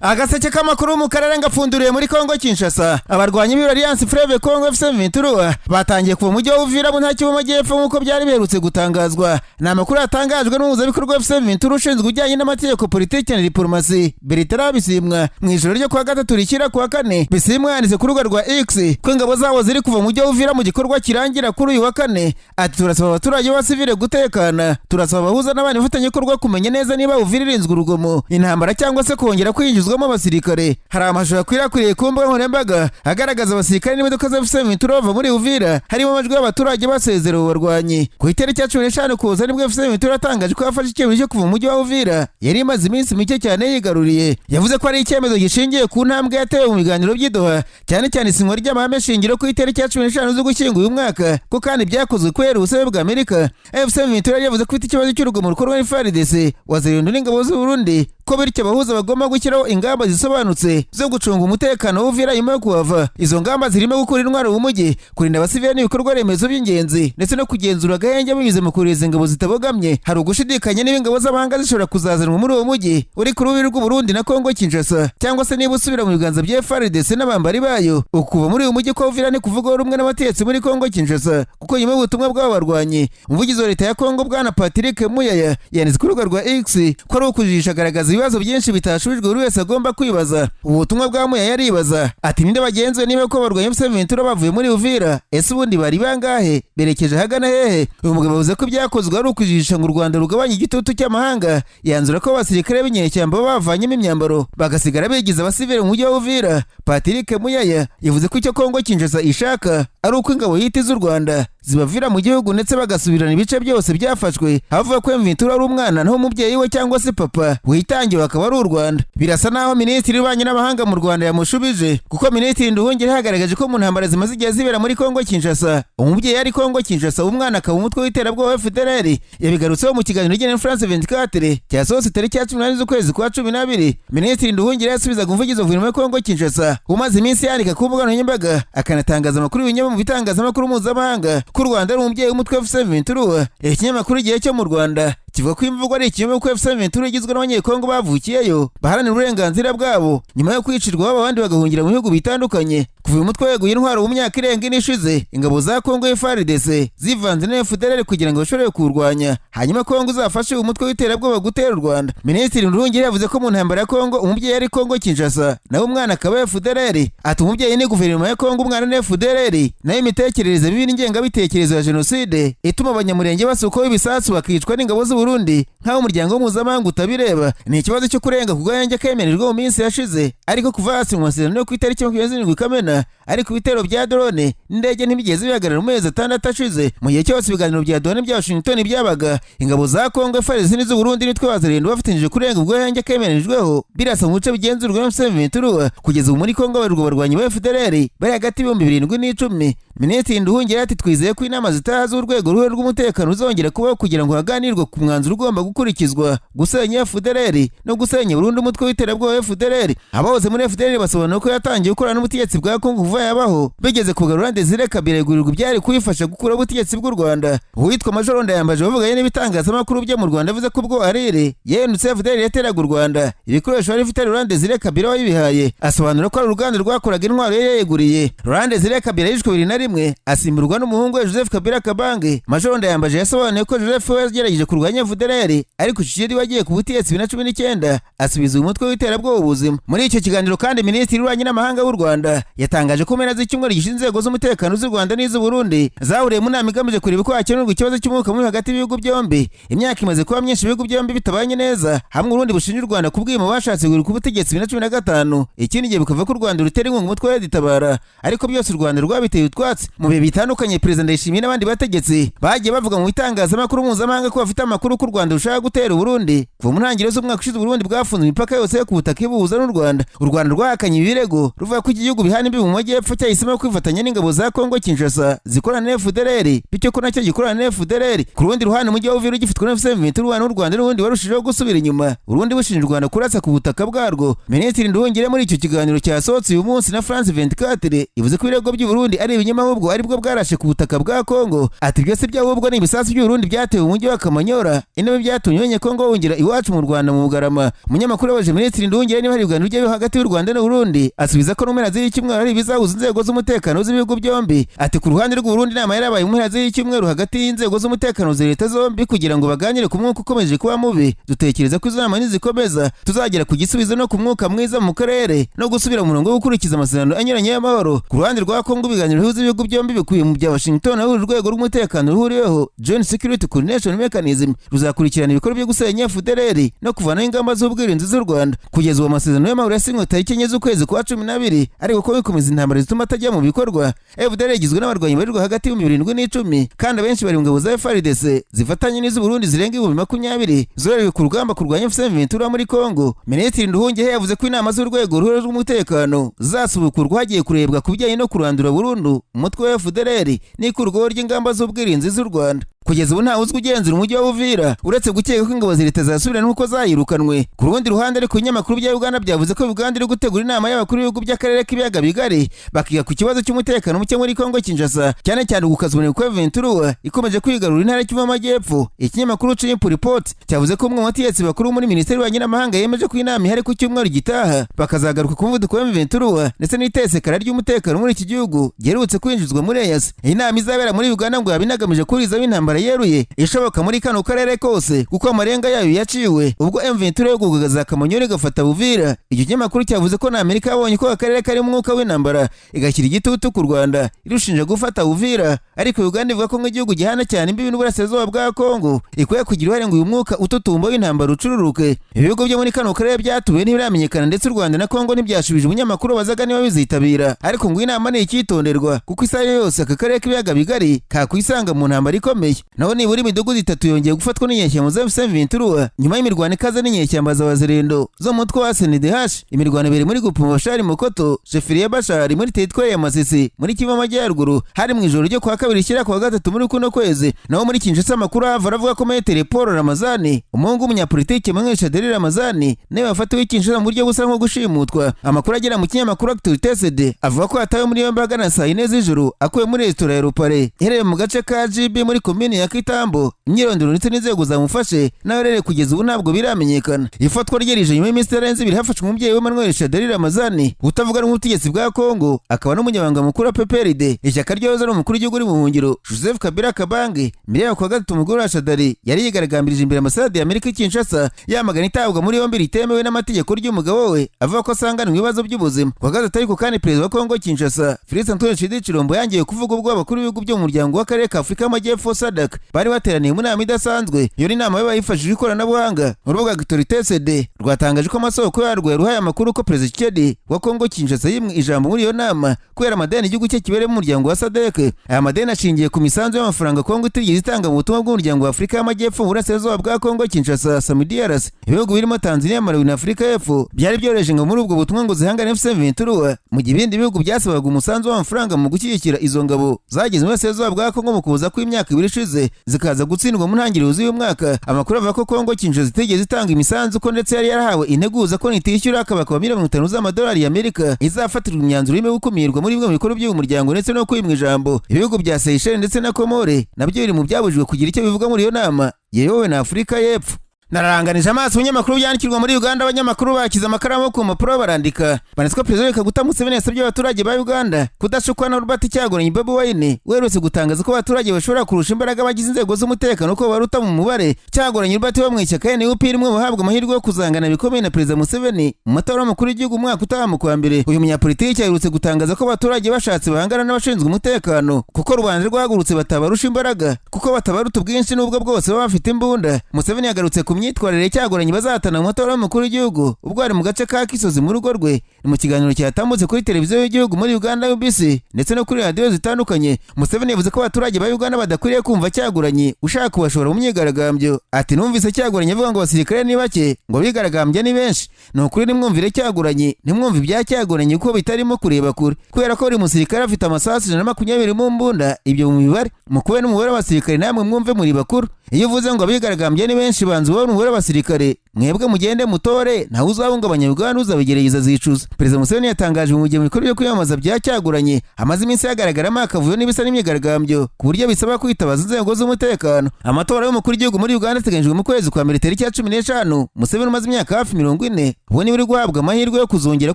Agaseke k'amakuru mu karere ngapfunduriye muri Kongo Kinshasa. Abarwanyi b'Alliance Alliance Fleuve Congo FC 23 batangiye kuva mu mujyi wa Uvira mu ntara y'Amajyepfo, nk'uko byari biherutse gutangazwa. Ni amakuru yatangajwe n'umuhuzabikorwa FC 23 ushinzwe ibijyanye n'amategeko, politiki na diplomasi, Bertrand Bisimwa, mu ijoro ryo kuwa gatatu rishyira kuwa kane. Bisimwa yanditse ku rubuga rwa X ko ingabo zabo ziri kuva mu mujyi wa Uvira mu gikorwa kirangira kuri uyu wa kane. Ati: "Turasaba abaturage b'abasivile gutekana. Turasaba abahuza n'abandi bafatanyabikorwa kumenya neza niba Uvira irinzwe urugomo, intambara cyangwa se kongera kwinjizwamo abasirikare." Hari amashusho yakwirakwiriye ku mbuga nkoranyambaga agaragaza abasirikare n'imodoka za FC 23 bava muri Uvira, harimo amajwi y'abaturage basezera abo barwanyi. Ku itariki ya 15 Ukuboza nibwo FC 23 yatangaje ko yafashe icyemezo cyo kuva mu mujyi wa Uvira yari imaze iminsi mike cyane yigaruriye. Yavuze ko ari icyemezo gishingiye ku ntambwe yatewe mu biganiro by'i Doha, cyane cyane isinywa ry'amahame shingiro ku itariki ya 15 z'Ugushyingo uyu mwaka, ko kandi byakozwe kubera ubusabe bwa Amerika. FC 23 yari yavuze ko ifite ikibazo cy'urugomo rukorwa na FARDC, Wazalendo n'ingabo z'u Burundi, ko bityo abahuza bagomba gushyiraho ingamba zisobanutse zo gucunga umutekano w'Uvira nyuma yo kuhava. Izo ngamba zirimo gukura intwaro mu mujyi, kurinda abasivili n'ibikorwa remezo by'ingenzi, ndetse no kugenzura agahenge binyuze mu kohereza ingabo zitabogamye. Hari ugushidikanya niba ingabo z'amahanga zishobora kuzazanwa muri uwo mujyi uri ku rubibi rw'u Burundi na Kongo Kinshasa, cyangwa se niba usubira mu biganza bya FARDC n'abambari bayo. Ukuva muri uyu mujyi kwa Uvira ni kuvugwaho rumwe n'abategetsi muri Kongo Kinshasa, kuko nyuma y'ubutumwa bw'aba barwanyi, umuvugizi wa leta ya Kongo, bwana Patrick Muyaya, yanditse ku rubuga rwa X ko ari ukujijisha, agaragaza ibibazo byinshi bitashubijwe buri wese agomba kwibaza. Ubu butumwa bwa Muyaya, aribaza ati: "Ninde bagenzuye niba ko abarwanyi FC 23 bavuye muri Uvira? Ese ubundi bari bangahe? Berekeje ahagana hehe?" Uyu mugabo avuze ko ibyakozwe ari ukujijisha ngo u Rwanda rugabanye igitutu cy'amahanga. Yanzura ko abasirikare b'inyeshyamba bavanyemo imyambaro bagasigara bigize abasivile mu mujyi wa Uvira. Patrick Muyaya yavuze ko icyo Kongo Kinshasa ishaka ari uko ingabo yita iz'u Rwanda zibavira mu gihugu, ndetse bagasubirana ibice byose byafashwe. Avuga ko M23 ari umwana, naho umubyeyi we cyangwa se papa witangiwe akaba ari u Rwanda. Birasa naho minisitiri w'ububanyi n'amahanga mu Rwanda yamushubije, kuko Minisitiri Nduhungirehe yagaragaje ko mu ntambara zimaze igihe zibera muri Kongo Kinshasa, umubyeyi ari Kongo Kinshasa, umwana akaba umutwe w'iterabwoba wa FDLR. Yabigarutseho mu kiganiro igenewe France 24 cyasohotse tariki ya 18 z'ukwezi kwa 12. Minisitiri Nduhungirehe yasubizaga umuvugizi wa guverinoma ya Kongo Kinshasa umaze iminsi yandika ku mbuga nkoranyambaga, akanatangaza amakuru y'ibinyoma mu bitangazamakuru mpuzamahanga, ko u Rwanda ari umubyeyi w'umutwe wa FC 23. Ikinyamakuru Igihe cyo mu Rwanda kivuga ko imvugo ari ikinyoma, kuko FC 23 igizwe n'Abanyekongo bavukiyeyo baharanira uburenganzira bwabo nyuma yo kwicirwa babo, abandi bagahungira mu bihugu bitandukanye. Kuva uyu mutwe weguye intwaro mu myaka irenga 4 ishize, ingabo za Kongo FARDC zivanze na FDLR kugira ngo bashobore kuwurwanya, hanyuma Kongo izafashe uyu mutwe w'iterabwoba gutera u Rwanda. Minisitiri Nduhungirehe yavuze ko mu ntambara ya Kongo umubyeyi ari Kongo Kinshasa, naho umwana akaba FDLR. Ati: "Umubyeyi ni guverinoma ya Kongo, umwana ni FDLR. Nayo imitekerereze mibi n'ingengabitekerezo ya jenoside ituma Abanyamurenge basukwaho ibisasu bakicwa n'ingabo z'u Burundi nk'aho umuryango mpuzamahanga utabireba, ni ikibazo cyo kurenga ku gahenge kemerejwe mu minsi yashize, ariko kuva hasi mu masezerano yo ku itariki 27 Kamena, ariko ibitero bya drone n'indege ntibigeze bihagarara mu mezi 6 ashize." Mu gihe cyose ibiganiro bya Doha n'ibya Washington byabaga, ingabo za Kongo FARDC n'iz'u Burundi nitwe Wazalendo bafatanyije kurenga ubwo gahenge kemerejweho, birasa mu bice bigenzurwa na M23. Kugeza ubu muri Kongo abarirwa barwanyi ba FDLR bari hagati y'ibihumbi 7 n'icumi. Minisitiri Nduhungirehe ati: "Twizeye ko inama zitaha z'urwego ruhe rw'umutekano ruzongera kubaho kugira ngo haganirwe ku mwanzuro ugomba gukurikizwa, gusenya FDLR no gusenya burundu umutwe w'iterabwoba FDLR." Abahoze muri FDLR basobanura ko yatangiye gukorana n'ubutegetsi bwa Kongo kuva yabaho, bigeze kugarura Desire Kabila yegurirwa ibyari kuyifasha gukuraho ubutegetsi bw'u Rwanda. Uwitwa Majoro Ndayambaje wavuganye n'ibitangazamakuru byo mu Rwanda avuze ko ubwo Arire yendutse FDLR yateraga u Rwanda, ibikoresho yari ifite Laurent Desire Kabila wabibihaye. Asobanura ko ari uruganda rwakoraga intwaro yari yayeguriye. Laurent Desire Kabila yishwe 2001, asimburwa n'umuhungu we Joseph Kabila Kabange. Majoro Ndayambaje yasobanuye ko Joseph we yagerageje kurwanya FDLR, ariko Tshisekedi wagiye ku butegetsi 2019 asubiza uyu mutwe w'iterabwoba ubuzima. Muri icyo kiganiro kandi, minisitiri w'ububanyi n'amahanga w'u Rwanda yatangaje ko mpera z'icyumweru gishinzwe inzego z'umutekano z'u Rwanda n'iz'u Burundi zahuriye mu nama igamije kureba uko hakemurwa ikibazo cy'umwuka mubi hagati y'ibihugu byombi. Imyaka imaze kuba myinshi ibihugu byombi bitabanye neza, hamwe Urundi bushinja u Rwanda kubwima bashatse guhirika ubutegetsi 2015, ikindi gihe bikavuga ko u Rwanda rutera inkunga umutwe wa Tabara, ariko byose u Rwanda rwabiteye utwatsi. Mu bihe bitandukanye, Perezida Ndayishimiye n'abandi bategetsi bagiye bavuga mu bitangazamakuru mpuzamahanga ko bafite amakuru ko u Rwanda rushaka gutera Uburundi. Kuva mu ntangiriro z'umwaka ushize, Uburundi bwafunze imipaka yose yo ku butaka ibuhuza n'u Rwanda. U Rwanda rwahakanye ibi birego, ruvuga ko iki gihugu bihana imbibi mu majyepfo. y'Amajyepfo cyahisemo kwifatanya n'ingabo za Kongo Kinshasa zikorana na FDLR, bityo ko nacyo gikorana na FDLR. Ku rundi ruhande, umujyi wa Uvira ugifitwe na AFC M23 n'u Rwanda n'ubundi warushijeho gusubira inyuma, Urundi bushinja u Rwanda kurasa ku butaka bwarwo. Minisitiri Nduhungirehe muri icyo kiganiro cyasohotse uyu munsi na France 24 ivuze ko ibirego by'u Burundi ari ibinyoma, ahubwo aribwo bwarashe ku butaka bwa Kongo. Ati ibyo si byo, ahubwo ni ibisasu by'u Burundi byatewe mu mujyi wa Kamanyola, inabi byatumye Abanyekongo bahungira iwacu mu Rwanda mu Bugarama. Umunyamakuru yabajije Minisitiri Nduhungirehe niba hari ibiganiro bijya hagati y'u Rwanda n'u Burundi, asubiza ko mu mpera z'icyumweru hari ibizahuza inzego z'umutekano z'ibihugu byombi. Ati ku ruhande rw'u Burundi, inama yarabaye mu mpera z'icyumweru hagati y'inzego z'umutekano za leta zombi kugira ngo baganire ku mwuka ukomeje kuba mubi. Dutekereza ko izo nama nizikomeza tuzagera ku gisubizo no ku mwuka mwiza mu karere no gusubira mu murongo wo gukurikiza amasezerano anyuranye y'amahoro. Ku ruhande rwa Kongo, ibiganiro bihuza ibihugu byombi bikubiye mu bya Washington, aho uru rwego rw'umutekano ruhuriweho, Joint Security Coordination Mechanism, ruzakurikirana ibikorwa byo gusenya FDLR no kuvanaho ingamba z'ubwirinzi z'u Rwanda. Kugeza ubu amasezerano y'amahoro yasinywe tariki 4 z'ukwezi kwa 12, ariko ko bikomeza intambara zituma atajya mu bikorwa. FDLR igizwe n'abarwanyi barirwa hagati y' 7000 n'icumi, kandi abenshi bari mu ngabo za FARDC zifatanye n'iz'u Burundi zirenga 20,000 zoherejwe ku rugamba kurwanya AFC M23 muri Kongo. Minisitiri Nduhungirehe yavuze ko inama z'urwego ruhuriweho rw'umutekano zasubukurwa hagiye kurebwa ku bijyanye no kurandura burundu umutwe wa FDLR n'ikurwaho ry'ingamba z'ubwirinzi z'u Rwanda. Kugeza ubu ntawe uzwi ugenzura umujyi wa Uvira, uretse gukeka ko ingabo za leta zasubira n'uko zayirukanwe. Ku rundi ruhande ariko, ibinyamakuru bya Uganda byavuze ko Uganda iri gutegura inama y'abakuru b'ibihugu by'akarere k'ibiyaga bigari, bakiga ku kibazo cy'umutekano muke muri Kongo Kinshasa, cyane cyane gukaza umurego kwa M23 ikomeje kwigarurira intara y'Kivu y'Amajyepfo. Ikinyamakuru Chimp Report cyavuze ko umwe mu bategetsi bakuru muri minisiteri y'ububanyi n'amahanga yemeje ko inama ihari ku cyumweru gitaha, bakazagaruka ku muvuduko wa M23 ndetse n'itesekara ry'umutekano muri iki gihugu giherutse kwinjizwa muri EAC. Iyi nama izabera muri Uganda ngo yaba inagamije kurizamo intambara yeruye ishoboka muri kano karere kose, kuko amarenga yayo yaciwe ubwo M23 yogugaga za Kamanyola igafata Uvira. Icyo kinyamakuru cyavuze ko na Amerika yabonye ko akarere karimo umwuka w'intambara, igashyira igitutu ku Rwanda irushinja gufata Uvira, ariko Uganda ivuga ko nk'igihugu gihana cyane imbibi n'uburasirazuba bwa Kongo ikwiye kugira uruhare ngo uyu mwuka ututumba w'intambara ucururuke. Ibihugu byo muri kano karere byatuwe ntibiramenyekana, ndetse u Rwanda na Kongo ntibyashubije umunyamakuru bazaga niba bizitabira, ariko ngo inama ni icyitonderwa kuko isaha yose aka karere k'ibiyaga bigari kakwisanga mu ntambara ikomeye. Naho nibura imidugudu itatu yongeye gufatwa n'inyeshyamba za AFC M23 nyuma y'imirwano ikaze n'inyeshyamba za Wazalendo zo mu mutwe wa SNDH. Imirwano ibiri muri Groupement Bashari Mukoto, chefferie ya Bashari, muri teritwari ya Masisi muri Kivu Amajyaruguru, hari mu ijoro ryo kuwa kabiri ishyira kuwa gatatu muri kuno kwezi. Naho muri Kinshasa, amakuru ahava aravuga ko Maître Paul Ramazani, umuhungu w'umunyapolitike Emmanuel Shadary Ramazani, nawe wafatiwe i Kinshasa mu buryo busa nko gushimutwa. Amakuru agera mu kinyamakuru Actualité CD avuga ko yatawe muri yombi ahagana saa 4 z'ijoro, akuwe muri resitora ya Rupare iherereye mu gace ka GB muri komini ya Kitambo. Imyirondoro ndetse n'inzego zamufashe nawe rero kugeza ubu ntabwo biramenyekana. Ifatwa rye rije nyuma y'iminsi itarenze 2 hafashwe umubyeyi we Emmanuel Shadary Ramazani utavuga n'ubutegetsi bwa Kongo, akaba n'umunyamabanga mukuru wa PPRD, ishyaka ryahoze ari umukuru w'igihugu uri mu buhungiro Joseph Kabila Kabange. Mbere yaho kuwa gatatu, umugore wa Shadary yari yigaragambirije imbere ambasade ya Amerika i Kinshasa, yamagana itabwa muri yombi ritemewe n'amategeko ry'umugabo we, avuga ko asanganwe ibibazo by'ubuzima. Kuwa gatatu ariko kandi, perezida wa Kongo Kinshasa Felix Antoine Tshisekedi Tshilombo yangiye kuvuga ubwo abakuru b'ibihugu byo mu muryango w'akarere ka Afurika y'Amajyepfo SADC bari bateraniye mu nama idasanzwe. Iyo ni inama yabaye hifashishijwe ikoranabuhanga. Urubuga Actualité CD rwatangaje ko amasoko yarwo yaruhaye amakuru ko perezida Tshisekedi wa Kongo Kinshasa yimwe ijambo muri iyo nama kubera amadeni igihugu cye kibereyemo umuryango wa SADC. Aya madeni ashingiye ku misanzu y'amafaranga Kongo itigeze itanga mu butumwa bw'umuryango wa Afurika y'Amajyepfo mu burasirazuba bwa Kongo Kinshasa, SAMIDRC. Ibihugu birimo Tanzania, Malawi na Afurika y'Epfo byari byoroheje ngo muri ubwo butumwa ngo zihangane AFC M23, mu gihe ibindi bihugu byasabaga umusanzu w'amafaranga mu gushyigikira izo ngabo zageze mu burasirazuba bwa Kongo mu kuza kw'imyaka 2 ishize, zikaza gutsindwa mu ntangiriro z'uyu mwaka. Amakuru avuga ko Kongo Kinshasa itigeze itanga imisanzu, ko ndetse yari yarahawe integuza ko nitishyura akabakaba 50 miliyoni z'amadolari y'Amerika izafatirwa imyanzuro irimo gukumirwa muri bimwe mu bikorwa by'uyu muryango ndetse no kwimwa ijambo. Ibihugu bya Seychelles ndetse na Komore nabyo biri mu byabujijwe kugira icyo bivuga muri iyo nama yeyobowe na Afurika y'Epfo. Nararanganije amaso ibinyamakuru byandikirwa muri Uganda, abanyamakuru bakize amakaramu ku mpapuro barandika, banditse ko Perezida Kaguta Museveni yasabye abaturage ba Uganda kudashukwa na Robert Kyagulanyi Bobi Wine uherutse gutangaza ko abaturage bashobora kurusha imbaraga abagize inzego z'umutekano ko baruta mu mubare. Kyagulanyi Robert wo mu ishyaka NUP rimwe mu bahabwa amahirwe yo kuzangana bikomeye na Perezida Museveni mu matora y'umukuru w'igihugu umwaka utaha mu kwa mbere. Uyu munyapolitiki aherutse gutangaza ko abaturage bashatse bahangana n'abashinzwe umutekano, kuko rubanda rwahagurutse batabarusha imbaraga, kuko batabaruta ubwinshi n'ubwo bwose baba bafite imbunda. Museveni yagarutse ku myitwarire Kyagulanyi bazahatana mu matora y'umukuru w'igihugu, ubwo ari mu gace ka Kisozi mu rugo rwe. Ni mu kiganiro cyatambutse kuri televiziyo y'igihugu muri Uganda UBC ndetse no kuri radiyo zitandukanye. Museveni yavuze ko abaturage ba Uganda badakwiriye kumva Kyagulanyi ushaka kubashora mu myigaragambyo. Ati: "Numvise Kyagulanyi avuga ngo abasirikare ni bake, ngo abigaragambya ni benshi. Ni ukuri nimwumvire Kyagulanyi, ntimwumve ibya Kyagulanyi kuko bitarimo kureba kure, kubera ko buri musirikare afite amasasu 120 mu mbunda. Ibyo mu mibare mukube n'umubare w'abasirikare, namwe mwumve muri bakuru. Iyo uvuze ngo abigaragambya ni benshi, banza ubone umubare w'abasirikare. Mwebwe mugende mutore, ntawe uzahungabanya Uganda, uzabigerageza azicuza." Perezida Museveni yatangaje mu gihe mu bikorwa byo kwiyamamaza bya Kyagulanyi hamaze iminsi hagaragaramo akavuyo n'ibisa n'imyigaragambyo, ku buryo bisaba kwitabaza inzego z'umutekano. Amatora y'umukuru w'igihugu muri Uganda ateganyijwe mu kwezi kwa mbere tariki ya 15. Museveni umaze imyaka hafi 40 ubu niwe uri guhabwa amahirwe yo kuzongera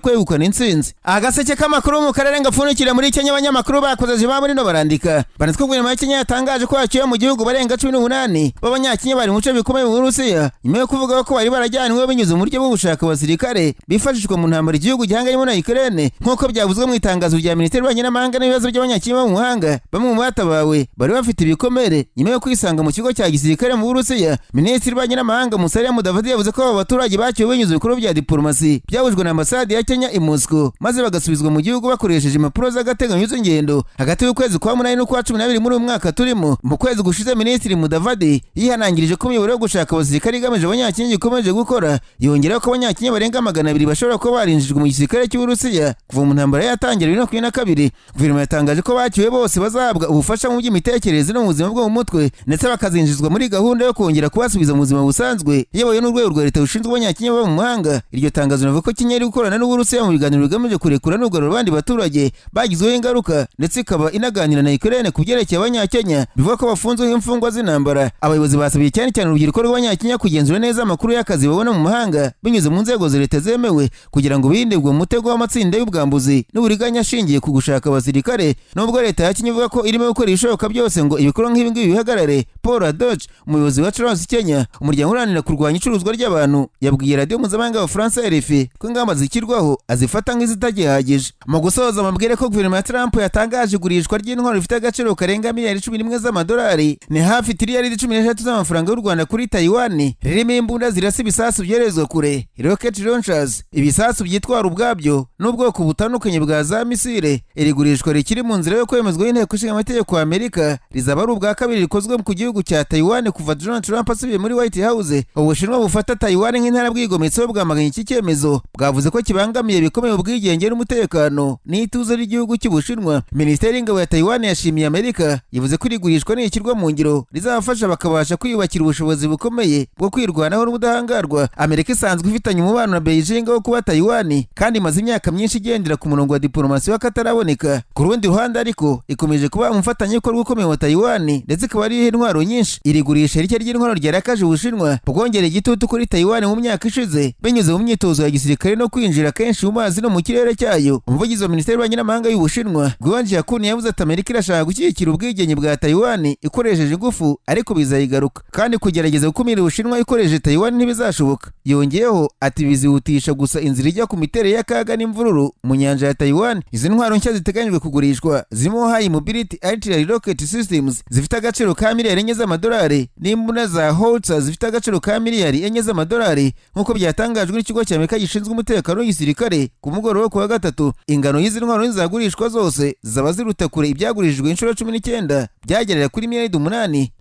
kwegukana intsinzi. Agaseke k'amakuru mu karere ngapfundikira muri Kenya. Abanyamakuru bakoze ba muri no barandika banditswe ko guverinoma ya Kenya yatangaje ko yacyuye mu gihugu barenga 18 b'Abanyakenya bari mu bice bikomeye mu Burusiya, nyuma yo kuvuga ko bari barajyanywe binyuze mu buryo bwo gushaka abasirikare bifashishwa mu ntambara igihugu gihanganyemo na Ukraine, nk'uko byavuzwe mu itangazo rya Minisiteri y'Ububanyi n'Amahanga n'ibibazo by'Abanyakenya bo mu mahanga. Bamwe mu batabawe bari bafite ibikomere nyuma yo kwisanga mu kigo cya gisirikare mu Burusiya. Minisitiri w'Ububanyi n'Amahanga Musalia Mudavadi yavuze ko abo baturage bacyuwe binyuze mu bikorwa bya diplomasi byahujwe na ambasade ya Kenya i Moscow, maze bagasubizwa mu gihugu bakoresheje impapuro z'agateganyo z'ingendo hagati y'ukwezi kwa munani n'ukwa 12 muri uyu mwaka turimo. Mu kwezi gushize, Minisitiri Mudavadi yihanangirije ko imiyoboro yo gushaka abasirikare igamije Abanyakenya ikomeje gukora. Yongeraho ko Abanyakenya barenga 200 bashobora kuba barinjijwe mu gisirikare cy'Uburusiya kuva mu ntambara yatangira 2022. Guverinoma yatangaje ko bacyuwe bose bazahabwa ubufasha mu by'imitekerereze no mu buzima bwo mu mutwe, ndetse bakazinjizwa muri gahunda yo kongera kubasubiza mu buzima busanzwe iyobowe n'urwego rwa leta rushinzwe Abanyakenya baba mu mahanga. Iryo tangazo rivuga ko Kenya iri gukorana n'Uburusiya mu biganiro bigamije kurekura no kugarura abandi baturage bagizweho ingaruka, ndetse ikaba inaganira na Ukraine ku byerekeye Abanyakenya bivuga ko bafunzwe nk'imfungwa z'intambara. Abayobozi basabye cyane cyane urubyiruko rw'Abanyakenya kugenzura neza amakuru y'akazi babona mu mahanga binyuze mu nzego za leta zemewe, kugira ngo birinde ubwo mutego w'amatsinda y'ubwambuzi n'uburiganya ashingiye ku gushaka abasirikare. Nubwo leta ya Kenya ivuga ko irimo gukora ibishoboka byose ngo ibikorwa nk'ibi ngibi bihagarare, Paul Adhoch, umuyobozi wa Trans Kenya, umuryango uharanira kurwanya icuruzwa ry'abantu, yabwiye radiyo mpuzamahanga y'Abafaransa RFI ko ingamba zishyirwaho azifata nk'izitagihagije. Mu gusoza, amabwire ko guverinoma ya Trump yatangaje igurishwa ry'intwaro rifite agaciro karenga miliyari 11 z'amadolari, ni hafi tiriyari 13 z'amafaranga y'u Rwanda, kuri Taiwan, ririmo imbunda zirasa ibisasu byoherezwa kure, rocket launchers, ibisasu byitwara ubwabyo n'ubwoko butandukanye bwa za misile. Iri gurishwa rikiri mu nzira yo kwemezwa n'inteko ishinga amategeko ya Amerika rizaba ari ubwa kabiri rikozwe ku gihugu cya Taiwan kuva Donald Trump asubiye muri White House. Ubushinwa bufata Taiwan nk'intara bwigometseho bwamaganye iki cyemezo, bwavuze ko kibangamiye bikomeye ubwigenge n'umutekano n'ituze ry'igihugu cy'Ubushinwa. Minisiteri y'Ingabo ya Taiwan yashimiye Amerika, yavuze ko iri gurishwa nishyirwa mu ngiro rizabafasha bakabasha kwiyubakira ubushobozi bukomeye bwo kwirwanaho n'ubudahangarwa. Amerika isanzwe ifitanye umubano na Beijing wo kuba Taiwan, kandi imaze imyaka myinshi igendera ku murongo wa diplomasi w'akataraboneka. Ku rundi ruhande ariko, ikomeje kuba umufatanyabikorwa ukomeye wa Taiwan, ndetse ikaba ariho intwaro nyinshi. Iri gurisha rishya ry'intwaro ryarakaje Ubushinwa, bwongereye igitutu kuri Taiwan mu myaka ishize binyuze mu myitozo ya gisirikare no kwinjira kenshi mu mazi no mu kirere cyayo. Umuvugizi wa Minisiteri y'Ububanyi n'Amahanga y'Ubushinwa, Guo Jiakun, yavuze ati: "Amerika irashaka gushyigikira ubwigenge bwa Taiwan ikoresheje ingufu, ariko bizayigaruka, kandi kugerageza gukumira Ubushinwa ikoresheje Taiwan ntibizashoboka." Yongeyeho ati: "Bizihutisha gusa inzira ijya ku miterere y'akaga n'imvururu mu nyanja ya Taiwan." Izi ntwaro nshya ziteganyijwe kugurishwa zirimo High Mobility Artillery Rocket Systems zifite agaciro ka miliyari 4 z'amadolari n'imbunda za howitzer zifite agaciro ka miliyari 4 z'amadolari, nk'uko byatangajwe n'ikigo cya Amerika gishinzwe umutekano w'igisirikare ku mugoroba wo kuwa gatatu. Ingano y'izi ntwaro nizagurishwa zose zaba ziruta kure ibyagurishijwe inshuro 19, byagerera kuri miliyari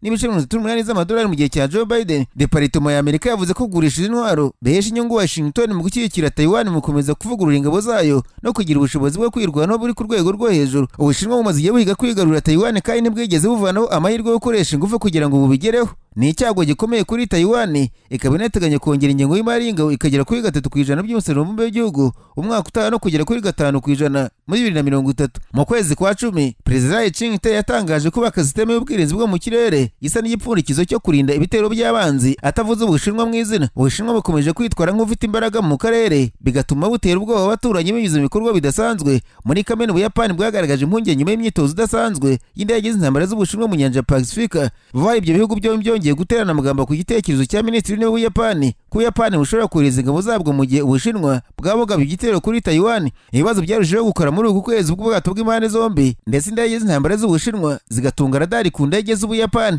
8.38 z'amadolari mu gihe cya Joe Biden. Department ya Amerika yavuze ko kugurisha izi ntwaro bihesha inyungu Washington mu gushyigikira Taiwan mu gukomeza kuvugurura ingabo zayo no kugira ubushobozi bwo kwirwanaho buri ku rwego rwo hejuru. Ubushinwa bumaze igihe buhiga kwigarurira Taiwan, kandi ntibwigeze buvanaho amahirwe yo gukoresha ingufu kugira ngo bubigereho. Ni icyago gikomeye kuri Taiwan, ikaba inateganya kongera ingengo y'imari y'ingabo ikagera kuri 3% by'umusaruro mbumbe w'igihugu umwaka utaha, no kugera kuri 5% muri 2030. Mu kwezi kwa cumi, Perezida Lai Ching-te yatangaje kubaka sisiteme y'ubwirinzi bwo mu kirere isa n'igipfundikizo cyo kurinda ibitero by'abanzi, atavuze Ubushinwa mu izina. Ubushinwa bukomeje kwitwara nk'ufite imbaraga mu karere, bigatuma butera ubwoba abaturanyi binyuze mu bikorwa bidasanzwe. Muri Kamena, Ubuyapani bwagaragaje impungenge nyuma y'imyitozo idasanzwe y'indege z'intambara z'Ubushinwa mu nyanja ya Pasifika. Vuba ibyo bihugu byombi byongeye guterana amagambo ku gitekerezo cya minisitiri w'intebe w'Ubuyapani ko Ubuyapani bushobora kohereza ingabo zabwo mu gihe Ubushinwa bwaba bugabye igitero kuri Taiwan. Ibibazo byarushijeho gukora muri uku kwezi bw'ubwato bw'impande zombi, ndetse indege z'intambara z'Ubushinwa zigatunga radari ku ndege z'Ubuyapani.